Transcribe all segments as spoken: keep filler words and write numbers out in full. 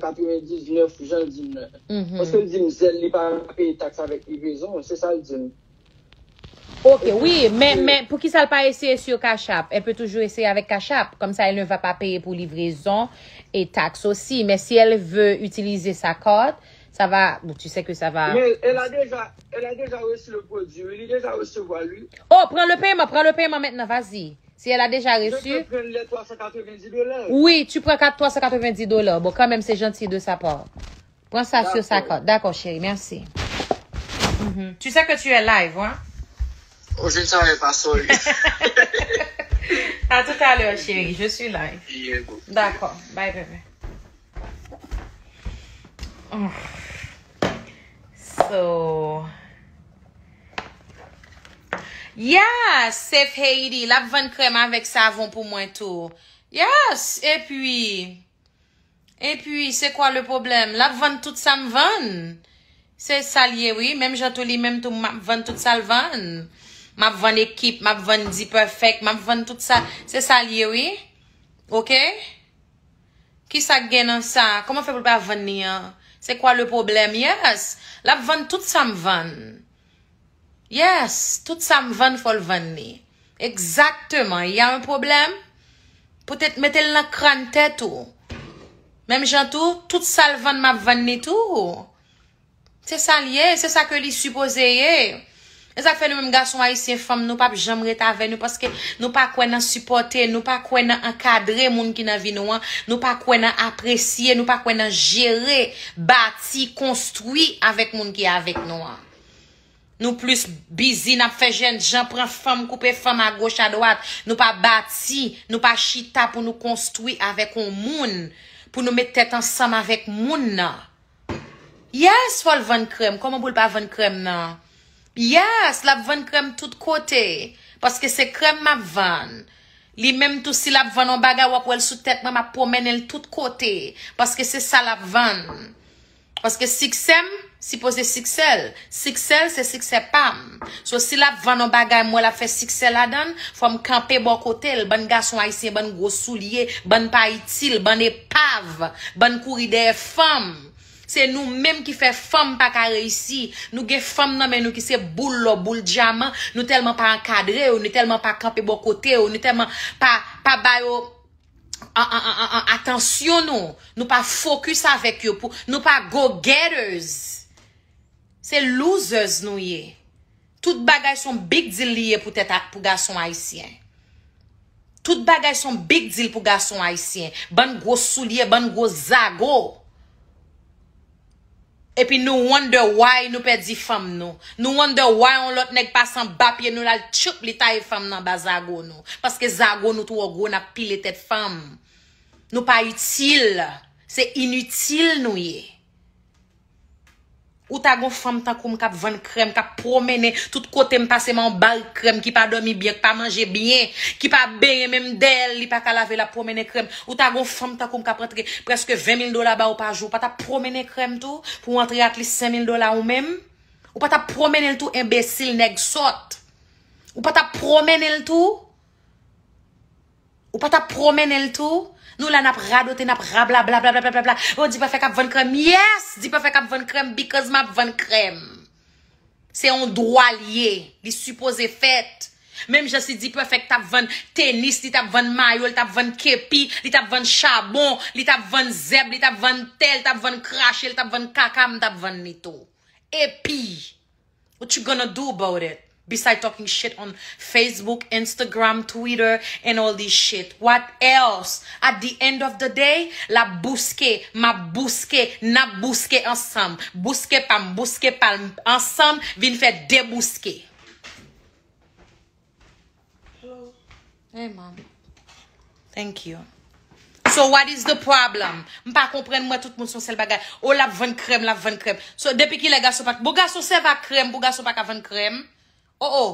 katrevendiznèf, jan l di m nan. Paske l di m zèl li pa peye taks avèk livrezon, se sa l di m. Ok, wi, men, men pou ki sa l pa eseye sur Cash App? Elle peut toujours essayer avec Cash App. Comme ça, elle ne va pas payer pour livraison et taxes aussi. Mais si elle veut utiliser sa carte, ça va. Bon, tu sais que ça va. Mais elle a déjà, elle a déjà reçu le produit. Il est déjà recevoir, lui. Oh, prends le paiement, prends le paiement maintenant, vas-y. Si elle a déjà reçu. Je peux prendre les trois cent quatre-vingt-dix dollars. Oui, tu prends quatre trois cent quatre-vingt-dix dollars. Bon, quand même, c'est gentil de sa part. Prends ça sur sa carte. D'accord, chérie, merci. Mhm. Tu sais que tu es live, hein? Oh, je ne savais pas, sorry. À tout à l'heure, chérie, je suis live. Yeah, boo. D'accord, bye, bébé. Oh. So, yes, Safe Haiti, l ap vann krèm avèk savon pou mwen tou. Yes, epi, epi, c'est quoi le problème? L ap vann tout sa m vann. Se sa l ye, wi. Menm jan tou, li menm tou, m ap vann tout sa l vann. M ap vann Ekip, m ap vann D-Perfect, m ap vann tout sa. Se sa l ye, wi. Ok? Kisa k gen nan sa? Kòman fè pou l pa vann li an? C'est quoi le problème? Yes. L ap vann tout sa m vann. Yes. Tout sa m vann, fò l vann li. Exactement. Il y a un problème? Poutèt mete l nan kràn tèt ou. Menm jan tou, tout sa l vann, m ap vann li tou. Se sa l ye, se sa ke li sipoze ye. E sa k fè nou menm gason ayisyen, fanm, nou p ap janm ret avè nou, paske nou pa kwè nan sipòte, nou pa kwè nan ankadre moun ki nan vi nou an, nou pa kwè nan apresye, nou pa kwè nan jere, bati, konstwi avèk moun ki avèk nou an. Nou plis bizi, n ap fè jènjan pran fanm, koupe fanm agoch adwat. Nou pa bati, nou pa chita pou nou konstwi avèk yon moun, pou nou met tèt ansanm avèk moun nan. Yes, fò l vann krèm. Kòman pou l pa vann krèm nan? Yes, l ap vann krèm tout kote. Paske se krèm m ap vann. Li menm tou, si l ap vann yon bagay, w ap wè l sou tèt mwen, m ap pwomennen l tout kote. Paske se sa l ap vann. Paske siksè m sipoze siksè l. Siksè l se siksè pa m. So, si l ap vann yon bagay, m wè l ap fè siksè ladan l, fò m kanpe bò kote l. Bann gason ayisyen, bann gwo soulye, bann pa itil, bann epav, bann kouri dèyè fanm. Se nou menm ki fè fanm pa ka reyisi. Nou gen fanm nan men nou ki se boul lò, boul dyaman. Nou tèlman pa ankadre yo, nou tèlman pa kanpe bò kote yo, nou tèlman pa, pa ba yo an, an, an, an, an, atansyon nou. Nou pa fokis avèk yo. Pou, nou pa go-getters. Se losers nou ye. Tout bagay se yon big deal li ye pou tèt a, pou gason ayisyen. Tout bagay se yon big deal pou gason ayisyen. Bann gwo soulye, bann gwo zago. Epi nou wonder why nou pèdi fanm nou. Nou wonder why yon lòt nèg pase anba pye nou, l al tchoup, li taye fanm nan anba zago nou. Paske zago nou twò gwo, n ap pile tèt fanm. Nou pa itil. Se initil nou ye. Ou ta gon fanm tankou m k ap vann krèm, k ap pwomennen tout kote m pase, m a yon barik krèm, ki pa dòmi byen, ki pa manje byen, ki pa benyen menm dèyè l, li pa ka lave, l ap pwomennen krèm. Ou ta gon fanm tankou m k ap rantre prèske ven mil dola ba ou pa jou, ou pa t ap pwomennen krèm tou, pou w antre at least senk mil dola ou menm? Ou pa t ap pwomennen l tou, enbesil, nèg sòt? Ou pa t ap pwomennen l tou? Ou pa t ap pwomennen l tou? Nou la n ap radote, n ap rablabla, blablabla. Oh, D-Perfect ap vann krèm. Yes, D-Perfect ap vann krèm because m ap vann krèm. Se yon dwa l ye. Li sipoze fèt. Menm jan si D-Perfect t ap vann tenis, li t ap vann mayo, li t ap vann kepi, li t ap vann chabon, li t ap vann zèb, li t ap vann tè, li t ap vann krache, li t ap vann kaka, m t ap vann li tou. Epi, what you gonna do about it? Beside talking shit on Facebook, Instagram, Twitter, and all this shit. What else? At the end of the day, l ap bouske, m ap bouske, n ap bouske ansanm. Bouske pa m, bouske pa l, ansanm, vin fè de bouske. Hey, mom. Thank you. So what is the problem? M pa konprann, mwen, tout moun se yon sèl bagay. Oh, l ap vann krèm, l ap vann krèm. So, depi kilè gason pa, bon, gason sèvi ak krèm pou gason pa ka vann krèm? Oh, oh.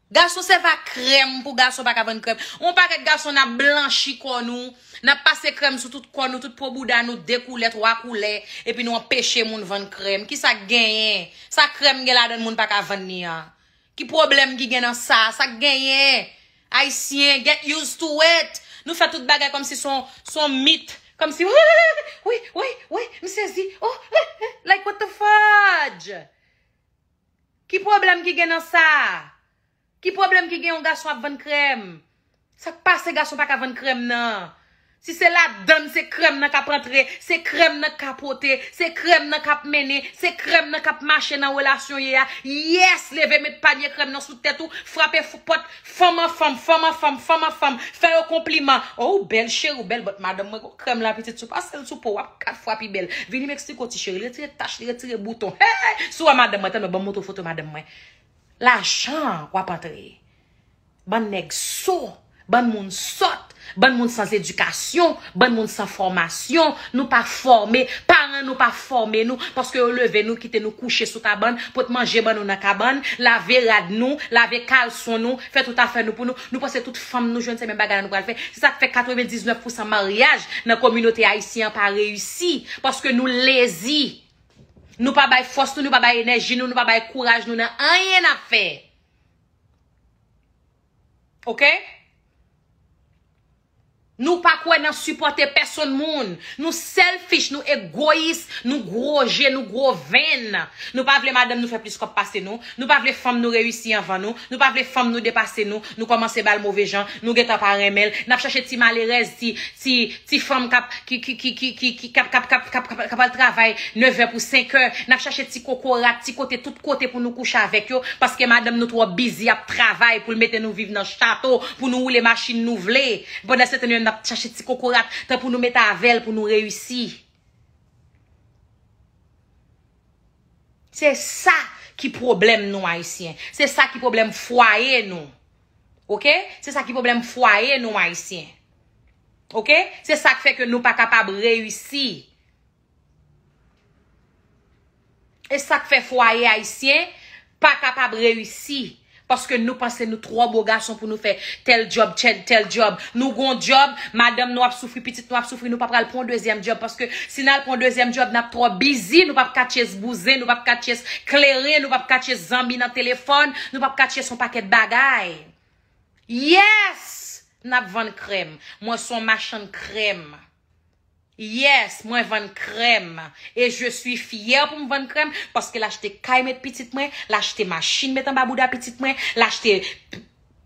Gason sèvi ak krèm pou gason pa ka vann krèm. Yon pakèt gason n ap blanchi kò nou, n ap pase krèm sou tout kò nou, tout po bouda nou, de koulè, twa koulè, epi nou anpeche moun vann krèm. Kisa k genyen? Sa krèm gen ladan l moun pa ka vann li an? Ki pwoblèm ki gen nan sa? Sa k genyen? Ayisyen, get used to it. Nou fè tout bagay kòmsi se yon, se yon mit, Kòmsi, wi, wi, wi, wi, m sezi. Oh, like what the fudge? Ki pwoblèm ki gen nan sa? Ki pwoblèm ki gen yon gason ap vann krèm? Sa k pase, gason pa ka vann krèm nan? Si se ladann, se krèm nan k ap antre, se krèm nan k ap pote, se krèm nan k ap mennen, se krèm nan k ap mache nan relasyon ye a. Yes, leve met panye krèm nan sou tèt ou, frape f- pòt, fanm an fanm, fanm an fanm, fanm an fanm, fè yo konpliman. Oh, ou bèl cheri, ou bèl, but madanm mwen, krèm la pitit sou pase l sou po, w ap kat fwa pi bèl. Vini m eksplike w ti cheri, li retire tach, li retire bouton. Hey, hey, si w wè madanm mwen, tann mwen, ban m montre w foto madanm mwen. Lajan w ap antre. Bann nèg so, bann moun sòt, bann moun san edikasyon, bann moun san fòmasyon, nou pa fòme, paran nou pa fòme nou, paske yo leve nou, kite nou kouche sou kabann, pot manje ban nou nan kabann, lave rad nou, lave kalson nou, fè tout afè nou pou nou, nou panse tout fanm nou jwenn se menm bagay la nou pral fè. Se sa k fè katrevendiznèf pousan maryaj nan kominote ayisyen an pa reyisi, paske nou lezi. Nou pa bay fòs nou, nou pa bay enèji nou, nou pa bay kouraj nou nan anyen n ap fè. Oke? Nou pa kwè nan sipòte pèsonn moun. Nou selfish, nou egoyis, nou gwo je, nou gwo venn. Nou pa vle madanm nou fè plis kòb pase nou. Nou pa vle fanm nou reyisi anvan nou. Nou pa vle fanm nou depase nou. Nou kòmanse ba l move jan. Nou gentan pa renmen l. N ap chache ti malerèz, ti, ti, ti fanm k ap, ki, ki, ki, ki, ki, ki, k ap, k ap, k ap, k ap, k ap al travay nevè pou senkè. N ap chache ti kokorat, ti kote, tout kote pou nou kouche avèk yo, paske madanm nou twò bizi ap travay pou l mete nou viv nan chato, pou nou woule machin nou vle. Pandan se tan, nou menm n ap chache ti kokorat, tan pou nou mete avè l, pou nou reyisi. Se sa ki pwoblèm nou, Ayisyen. Se sa ki pwoblèm fwaye nou. Oke? Se sa ki pwoblèm fwaye nou, Ayisyen. Oke? Se sa k fè ke nou pa kapab reyisi. E sa k fè fwaye ayisyen pa kapab reyisi. Paske nou panse nou twò bo gason pou nou fè tèl djòb, tèl, tèl djòb. Nou gon djòb, madanm nou ap soufri, pitit nou ap soufri, nou pa pral pran yon dezyèm djòb. Paske si n al pran yon dezyèm djòb, n ap twò bizi, nou p ap ka chase bouzen, nou p ap ka chase kleren, nou p ap ka chase zanmi nan telefòn, nou p ap ka chase yon pakèt bagay. Yes! N ap vann krèm. Mwen se yon machann krèm. Yes, mwen vann krèm. E je suis fière pou m vann krèm, paske l achte kay met pitit mwen, l achte machin met anba bouda pitit mwen, l achte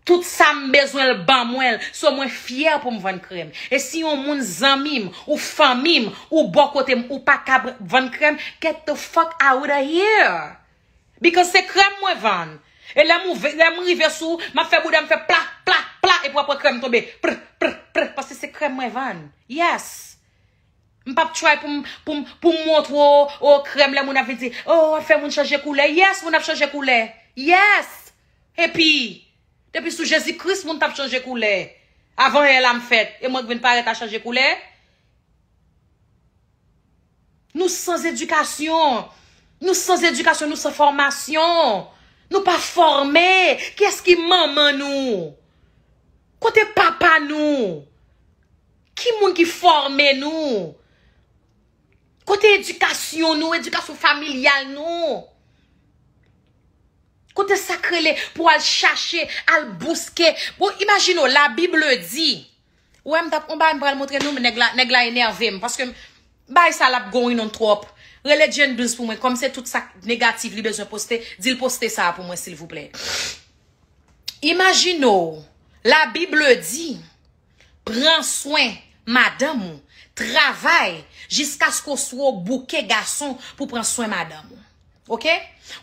tout sa m bezwen, l ban mwen l. So, mwen fyè pou m vann krèm. E si yon moun, zanmi m, ou fanmi m, ou bò kote m, ou pa ka vann krèm, get the fuck out of here. Because se krèm mwen vann. E lè m ouve, lè m rive sou ou, m ap fè bouda m fè pla, pla, pla, epi w ap wè krèm tonbe. Pr, pr, pr, paske se krèm mwen vann. Yes. M p ap try pou m, pou m, pou m montre w, o, krèm lè moun ap vin di, o, w ap fè moun chanje koulè. Yes, moun ap chanje koulè. Yes. Epi, depi sou Jezi Kris, moun t ap chanje koulè. Avan yè la m fèt, e mwen k vin parèt a chanje koulè. Nou san edikasyon. Nou san edikasyon, nou san fòmasyon. Nou pa fòme. Kiyès ki manman nou? Kote papa nou? Ki moun ki fòme nou? Kote edikasyon nou, edikasyon familyal nou? Kote sa k rele pou al chache, al bouske? Bon, imajine w, la Bible dit. Ou wè, m t ap, on bagay m pral montre nou, men nèg la, nèg la enève m, paske m, bagay sa l ap going on twòp. Rele Jane Douz pou mwen, kòm se tout sa k negatif li bezwen poste, di l poste sa a pou mwen, silvouplè. Imajine w, la Bible dit, pran swen madanm ou, travay jiskaske w sou bouke gason pou pran swen madanm ou. Oke?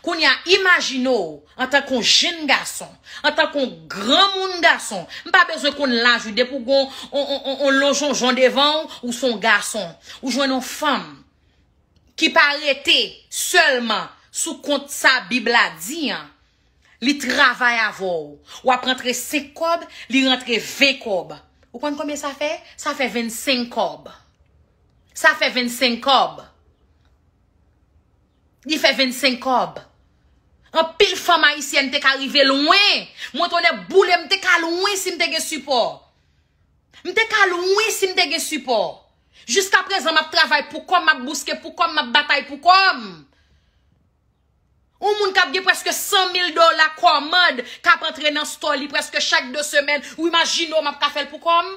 Kounye a, imajine w antanke yon jenn gason, antanke yon granmoun gason. M pa bezwen konn laj ou, depi w gon on, on, on, on lonjonjon devan w, ou se yon gason. Ou jwenn yon fanm ki pa rete sèlman sou kont sa Bib la di an. Li travay avè w. W ap rantre senk kòb, li rantre ven kòb. Ou konn konbyen sa fè? Sa fè vennsenk kòb. Sa fè vennsenk kòb. Li fè vennsenk kòb. Anpil fanm ayisyèn te ka rive lwen. Mwen tonnè boule, m te ka lwen si m te gen sipò. M te ka lwen si m te gen sipò. Jiskaprezan, m ap travay pou kò m, m ap bouske pou kò m, m ap batay pou kò m. Yon moun k ap gen prèske san mil dola kòmand k ap antre nan store li prèske chak de semèn. Ou imajine w m ap ka fè l pou kò m?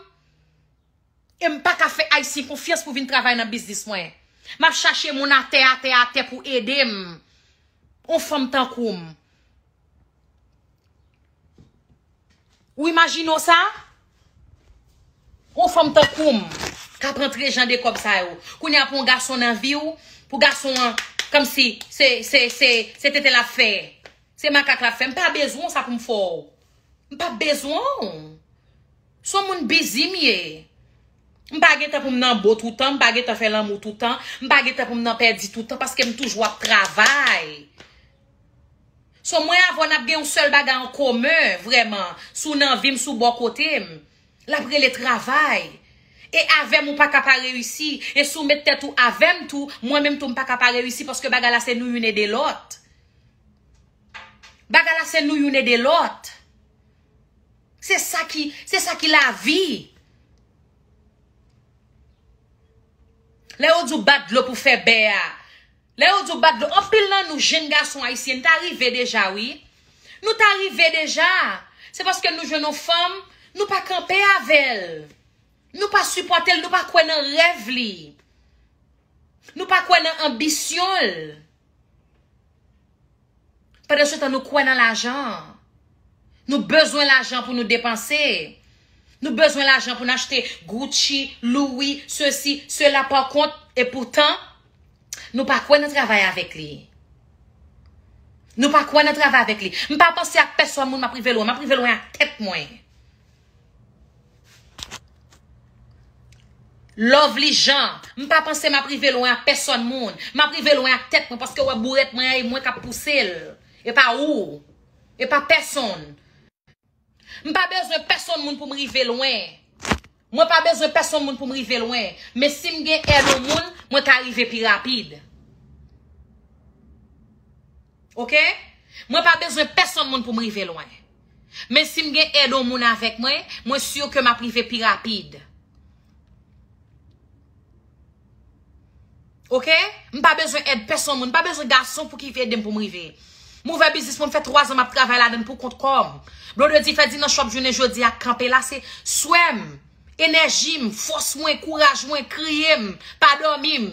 E m pa ka fè Ayisyen konfyans pou vin travay nan biznis mwen. M ap chache moun atè, atè, atè pou ede m. On fanm tankou m. Ou imajine w sa? On fanm tankou m k ap rantre jan de kòb sa yo. Kounye a pou yon gason nan vi w, pou gason an, kòmsi se, se, se, se tete l ap fè. Se makak l ap fè. M pa bezwen w sa pou m fè w. M pa bezwen w. Se yon moun bizi m ye. M pa gen tan pou m nan bo toutan, m pa gen tan fè lanmou toutan, m pa gen tan pou m nan pèdi toutan paske m toujou ap travay. So mwen avè w n ap gen yon sèl bagay an komen, vrèman, si w nan vi m, si w bò kote m. L ap rele travay. E avè m ou pa ka pa reyisi. E si w met tèt ou avè m tou, mwen menm tou m pa ka pa reyisi paske bagay la se nou youn ede lòt. Bagay la se nou youn ede lòt. Se sa ki, se sa ki lavi. Lè yo di w bat dlo pou fè bè a. Lè yo di w bat dlo, anpil nan nou jenn gason ayisyen, n ta rive deja, wi. Nou ta rive deja. Se paske nou jwenn yon fanm, nou pa kanpe avè l. Nou pa sipòte l, nou pa kwè nan rèv li. Nou pa kwè nan anbisyon l. Pandansetan, nou kwè nan lajan. Nou bezwen lajan pou nou depanse. Nou bezwen lajan pou n achte Gucci, Louis, sesi, sela. Pa kont, e poutan, nou pa kwè nan travay avèk li. Nou pa kwè nan travay avèk li. M pa panse ak pèsòn moun, m ap rive lwen. M ap rive lwen ak tèt mwen. Lovely Jean, m pa panse m ap rive lwen ak pèsòn moun. M ap rive lwen ak tèt mwen paske w wè bourèt mwen an e mwen k ap pouse l. E pa ou. E pa pèsonn. M pa bezwen pèsonn moun pou m rive lwen. Mwen pa bezwen pèsonn moun pou m rive lwen. Men si m gen èd yon moun, mwen ka rive pi rapid. Oke? Mwen pa bezwen pèsonn moun pou m rive lwen. Men si m gen èd yon moun avèk mwen, mwen si ke m ap rive pi rapid. Oke? M pa bezwen èd pèsonn moun, m pa bezwen gason pou ki ede m pou m rive. M ouvè biznis mwen, m fè twa zan m ap travay ladan l pou kont kò m. Blondedy fè di nan shop jounen jodi a, kanpe la, se swè m, enèji m, fòs mwen, kouraj mwen, kriye m, pa dòmi m.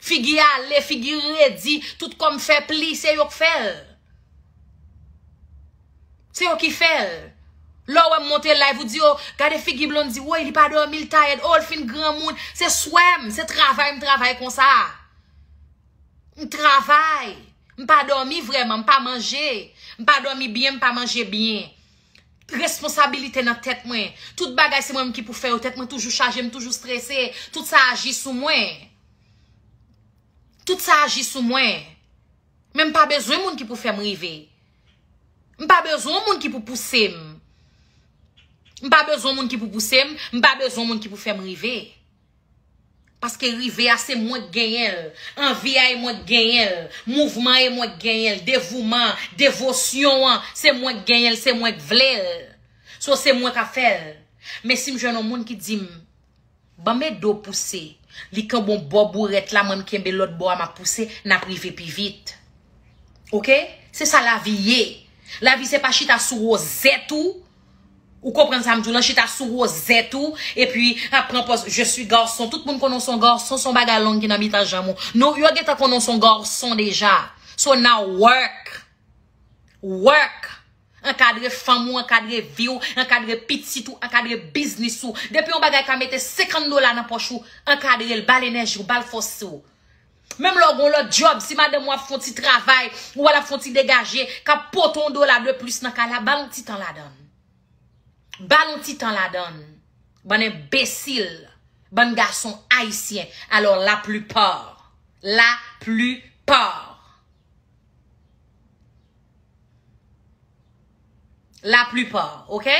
Figi ale, figi redi, tout kò m fè pli, se yo k fè l. Se yo ki fè l. Lè w wè m monte live, ou di, "O, gade figi Blondy, woy, li pa dòmi, li tayèd, o, l fin granmoun." Se swè m, se travay m travay konsa. M travay. M pa dòmi vrèman, m pa manje. M pa dòmi byen, m pa manje byen. Responsabilite nan tèt mwen. Tout bagay se mwen menm ki pou fè yo. Tèt mwen toujou chaje, m toujou strese. Tout sa aji sou mwen. Tout sa aji sou mwen. Men m pa bezwen moun ki pou fè m rive. M pa bezwen moun ki pou pouse m. M pa bezwen moun ki pou pouse m. M pa bezwen moun ki pou fè m rive. Paske rive a, se mwen k genyen l. Anvi a, e mwen k genyen l. Mouvman an, e mwen k genyen l. Devouman an, devosyon an, se mwen k genyen l, se mwen k vle l. So, se mwen k ap fè l. Men si m jwenn yon moun ki di m, "Ban m ede w pouse." Li kenbe yon bò bourèt la, mwen m kenbe lòt bò a, m ap pouse, n ap rive pi vit. Oke? Se sa lavi ye. Lavi se pa chita sou wozèt ou. Ou konprann sa m di w lan, chita sou wozèt ou, epi ap pran pòz, "Je suis garçon." Tout moun konnen w se yon gason, se yon bagay long ki nan mitan janm ou. Nou, yo gentan konnen w se yon gason deja. So now work. Work. Ankadre fanm ou, ankadre vi w, ankadre pitit ou, ankadre biznis ou. Depi yon bagay ka mete senkant dola nan pòch ou, ankadre l, ba l enèji w, ba l fòs ou. Menm lè w gen yon lòt djòb, si madanm ou ap fè yon ti travay, ou wè l ap fè yon ti degaje, k ap pote yon dola de plis nan kay la, ba l yon ti tan ladan l. Ba l yon ti tan ladan l. Bann enbesil, bann gason ayisyen. Alò, laplipa, laplipa, laplipa, oke?